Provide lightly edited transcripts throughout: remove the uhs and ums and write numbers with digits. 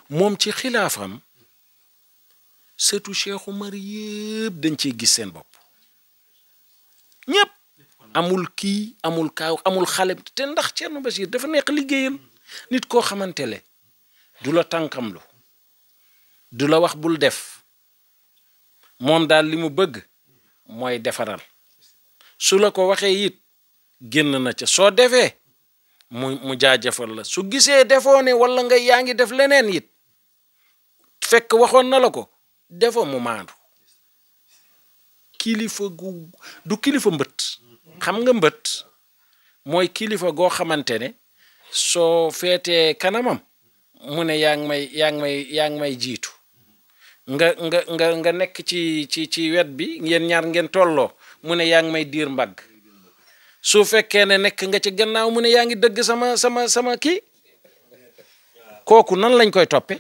moom ci xilaafam sëtu Cheikh Umar yëpp dañ ciy gis seen bopp ñëpp amul kii amul kaaw amul xale te ndax Thierno Bachir dafa nekk liggéeyal nit koo xamante le du la tànkamlu du la wax bul def moom daal li mu bëgg mooy defaral su la ko waxee it génn na ca soo defee mu jaajëfal la su gisee defoo ne wala nga yaa ngi def leneen it fekk waxoon na la ko defoo mu maandu kilifa gu du kilifa mbët xam nga mbët mooy kilifa goo xamante ne soo feetee kanamam mu ne yaa ngi may jiitu nga nekk ci wet bi ngeen ñaar ngeen tolloo mu ne yaa ngi may diir mbagg su fekkee ne nekk nga ci gannaaw mu ne yaa ngi dëgg sama kii kooku nan lañ koy toppe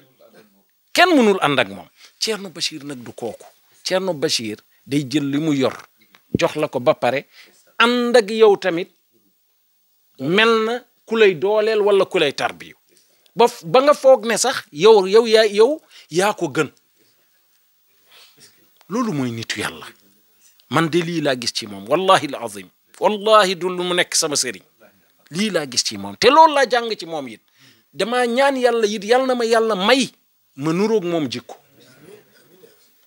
kenn mënul ànd ak moom Thierno Bachir nag du kooku Thierno Bachir day jël li mu yor jox la ko ba pare ànd ak yow tamit mel na ku lay dooleel wala ku lay tarbiyu ba nga foog ne sax yow yaa ko gën loolu mooy nitu yàlla man de lii laa gis ci moom wallahi al azim wallahi du lu mu nekk sama sëriñ lii laa gis ci moom te loolu laa jàng ci moom it dama ñaan yàlla it yàlla na ma yàlla may ma nuroog moom jikko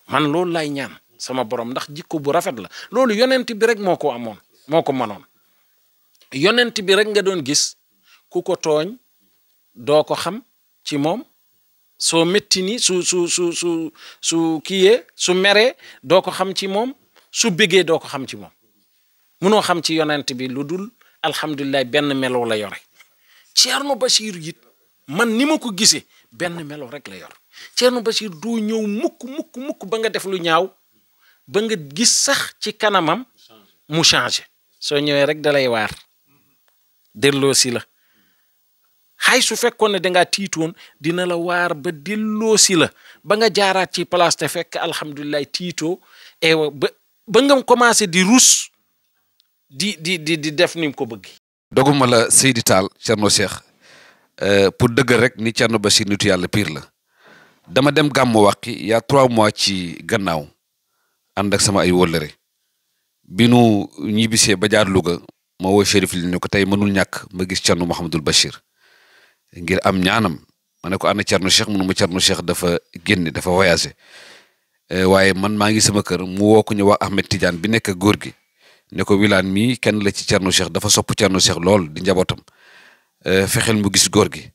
man loolu laay ñaan sama borom ndax jikko bu rafet la loolu yonent bi rek moo ko amoon moo ko mënoon yonent bi rek nga doon gis ku ko tooñ doo ko xam ci moom soo métti ni su kiyee su meree doo ko xam ci moom su bégee doo ko xam ci moom munoo xam ci yonent bi lu dul alhamdulilah benn melo la yore Thierno Bachir it man ni ma ko gisee benn melo rek la yor Thierno Bachir doo ñëw mukk ba nga def lu ñaaw ba nga gis sax ci kanamam mu changé soo ñëwee rek dalay waar delloo si la xay su fekkoon ne dangaa tiitoon dina la waar ba delloo si la ba nga jaaraat ci place te fekk alhamdulilah tiitoo ba nga commencé di rus di def ni mu ko bëgg. doguma la Seydi Tall Thierno Cheikh pour dëggal rek ni Thierno Bachir nitu yàlla pire la dama dem gàmmu wàqi y a 3 mois ci gannaaw ànd ak sama ay wóllëre bi nu ñibbisee ba jaar Louga ma woo Chérif li ne ko tey mënul ñàkk ma gis Thierno Mouhamadul Bachir ngir am ñaanam ma ne ko ànd Thierno Cheikh mënu ma Thierno Cheikh dafa génn dafa voyagé waaye man maa ngi sama kër mu woo ko ñu wax Ahmed Tidiane bi nekk góor gi ne ko Wilane mii kenn la ci Thierno Cheikh dafa sopp Thierno Cheikh lool di njabootam fexeel mu gis góor gi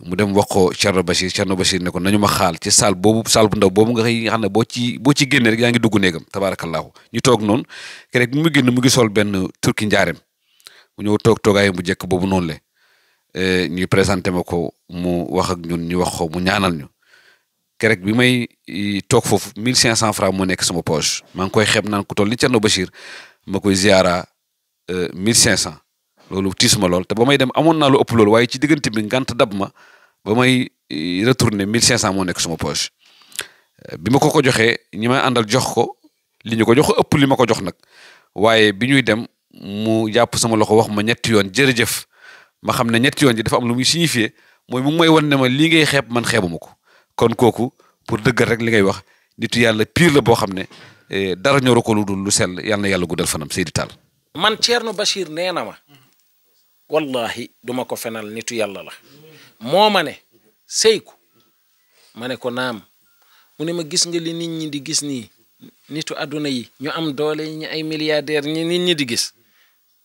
mu dem wax ko Thierno Bachir ne ko nañu ma xaal ci saal bu ndaw boobu nga xam ne boo ci génne rek yaa ngi dugg néegam tabaarakallaahu ñu toog noonu kerek bi mu génn mu ngi sol benn turki njaareem mu ñëw toogaay bu njëkk boobu noonu le ñuy présenté ma ko mu wax ak ñun ñu wax ko mu ñaanal ñu kerek bi may toog foofu 1500 francs moo nekk sama poche maa ngi koy xeeb naan ku toll ni Thierno Bachir ma koy ziara 1500 loolu tiis ma lool te ba may dem amoon naa lu ëpp loolu waaye ci diggante bi ngant dab ma ba may retourné 1500 moo nekk sama poche bi ma ko joxee ñi may àndal jox ko li ñu ko jox ëpp li ma ko jox nag waaye bi ñuy dem mu jàpp sama loxo wax ma ñetti yoon jërëjëf ma xam ne ñetti yoon ji dafa am lu muy signifié mooy mu ngi may wan ne ma lii ngay xeeb man xeebuma ko kon kooku pour dëggal rek li ngay wax nitu yàlla pire la boo xam ne dara ñoro ko lu dul lu sell yàlla na yàlla guddal fanam Seydi Tall. man Thierno Bachir nee na ma wallahi duma ko fenal nitu yàlla la moo ma ne seyku ma ne ko naam mu ne ma gis nga li nit ñi di gis nii nitu àdduna yi ñu am doole ñi ay milliardaire ñi nit ñi di gis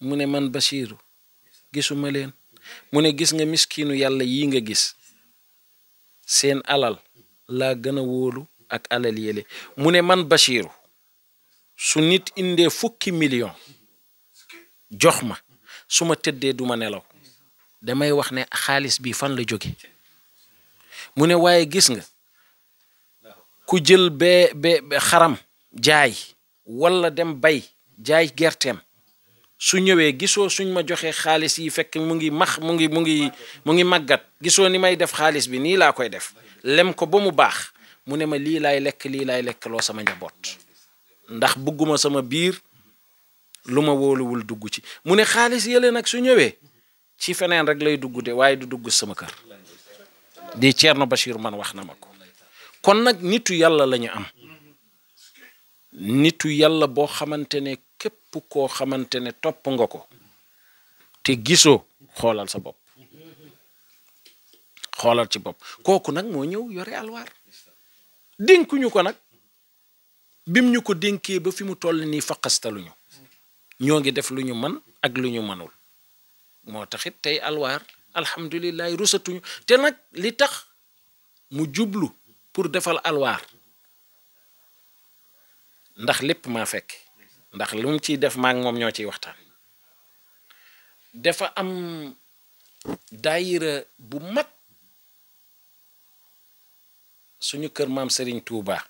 mu ne man Bachiru gisuma leen mu ne gis nga miskinu yàlla yi nga gis seen alal laa gën a wóolu ak alal yële mu ne man Bachiru su nit indee 10 millions jox ma su ma tëddee duma nelaw damay wax ne xaalis bi fan la jóge mu ne waaye gis nga ku jël be xaram jaay wala dem bay jaay gerteem su ñëwee gisoo suñ ma joxee xaalis yi fekk mu ngi màggat gisoo ni may def xaalis bi nii laa koy def lem ko ba mu baax mu ne ma lii laay lekk loo sama njaboot ndax bëgguma sama biir lu ma wóoluwul dugg ci mu ne xaalis yële nag su ñëwee ci feneen rek lay dugg de waaye du dugg sama kër di Thierno Bachir man wax na ma ko kon nag nitu yàlla la ñu am nitu yàlla boo xamante ne képp koo xamante ne topp nga ko te gisoo xoolal sa bopp xoolal ci bopp kooku nag moo ñëw yore alwaar dénkuñu ko nag bim ñu ko dénkee ba fi mu toll nii faqastaluñu ñoo ngi def lu ñu mën ak lu ñu mënul moo taxit tey alwaar alhamdulilah rusatuñu te nag li tax mu jublu pour defal alwaar ndax lépp maa fekk ndax lu mu ciy def maa ngi moom ñoo ciy waxtaan dafa am daayira bu mag suñu kër maam Serigne Touba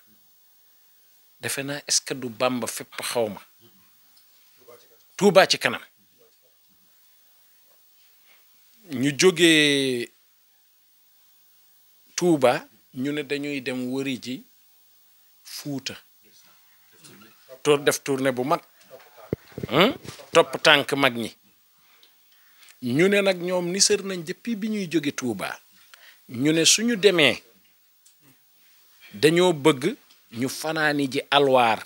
defe naa est-ce que du Bamba fépp xawma Touba ci kanam ñu jógee Touba ñu ne dañuy dem wëri ji Fuuta def tournée bu mag topp tànk mag ñi ñu ne nag ñoom ni sër nañ depuis bi ñuy jóge Touba ñu ne suñu demee dañoo bëgg ñu fanaani ji alwaar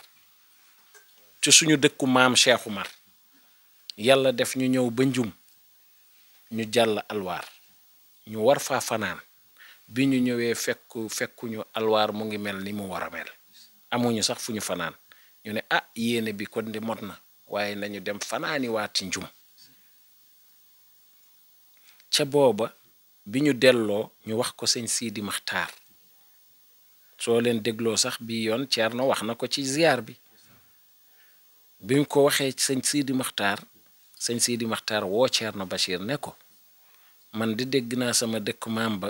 ci suñu dëkku maam Cheikh Oumar yàlla def ñu ñëw ba njum ñu jàll alwaar ñu war faa fanaan bi ñu ñëwee fekkuñu alwaar mu ngi mel ni mu war a mel amuñu sax fu ñu fanaan ñu ne ah yéene bi kon di mot na waaye nañu dem fanaani waati njum ca booba bi ñu delloo ñu wax ko sëñ Sidi Maxtaar soo leen dégloo sax bi yoon Thierno wax na ko ci ziar bi bi mu ko waxee sëñ Sidi Maxtaar woo Thierno Bachir ne ko man di dégg naa sama dëkk maam ba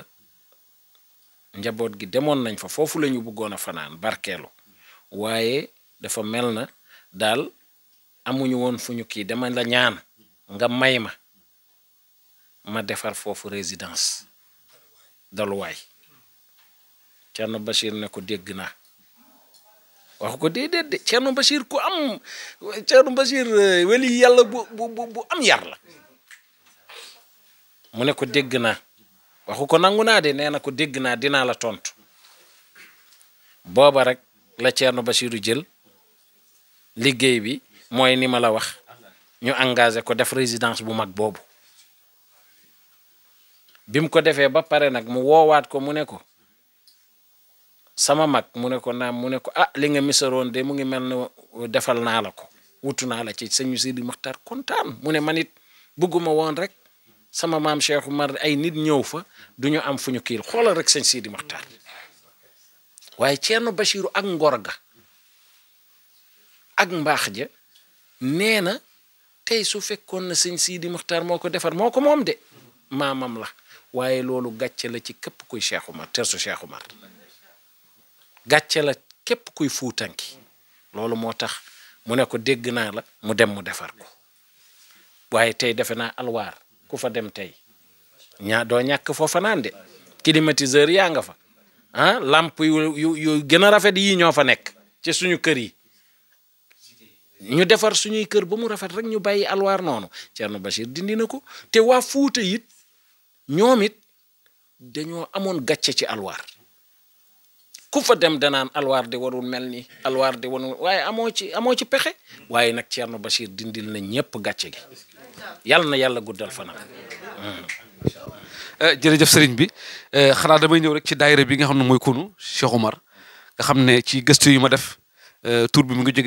njaboot gi demoon nañ fa foofu la ñu bëggoon a fanaan barkeelu waaye dafa mel na daal amuñu woon fu ñu kii dama la ñaan nga may ma defar foofu résidence daluwaay Thierno Bachir ne ko dégg naa wax ko déedéet de Thierno Bachir ku am Thierno Bachir weli yàlla bu am yar la mu ne ko dégg naa waxu ko nangu naa de nee na ko dégg naa dinaa la tontu booba rek la Thierno Bachiru jël liggéey bi mooy ni ma la wax ñu engagé ko def résidence bu mag boobu bi mu ko defee ba pare nag mu woowaat ko mu ne ko sama mag mu ne ko naam mu ne ko ah li nga misaroon de mu ngi mel ne defal naa la ko wutu naa la ci sëñ Sidi Maxtaar kontaan mu ne man it bëgguma woon rek sama maam Cheikh Oumar ay nit ñëw fa duñu am fu ñu kiil xoolal rek sëñ Sidi Maxtaar waaye Thierno Bachiru ak ngor ga ak mbaax ja nee na tey su fekkoon na sëñ Sidi Maxtaar moo ko defar moo ko moom de maamam la waaye loolu gàcce la ci képp kuy Cheikh Oumar tersu Cheikh Oumar gàcce la képp kuy fuutanki loolu moo tax mu ne ko dégg naa la mu dem mu defar ko waaye tey defe naa alwaar ku fa dem tey doo ñàkk foofa naan de climatiseur yaa nga fa ah lamp yu gën a rafet yii ñoo fa nekk ci suñu kër yi ñu defar suñuy kër ba mu rafet rek ñu bàyyi alwaar noonu Thierno Bachir dindi na ko te waa Fuuta it ñoom it dañoo amoon gàcce ci alwaar ku fa dem danaan alwaar de warul mel ni alwaar de warul waaye amoo ci pexe waaye nag Thierno Bachir dindil na ñëpp gàcce gi yàlla na yàlla guddal fanam. jërëjëf sëriñ bi xanaa damay ñëw rek ci daayira bi nga xam ne mooy kunu Cheikh Oumar nga xam ne ci gëstu yu ma def tur bi mu ngi jógee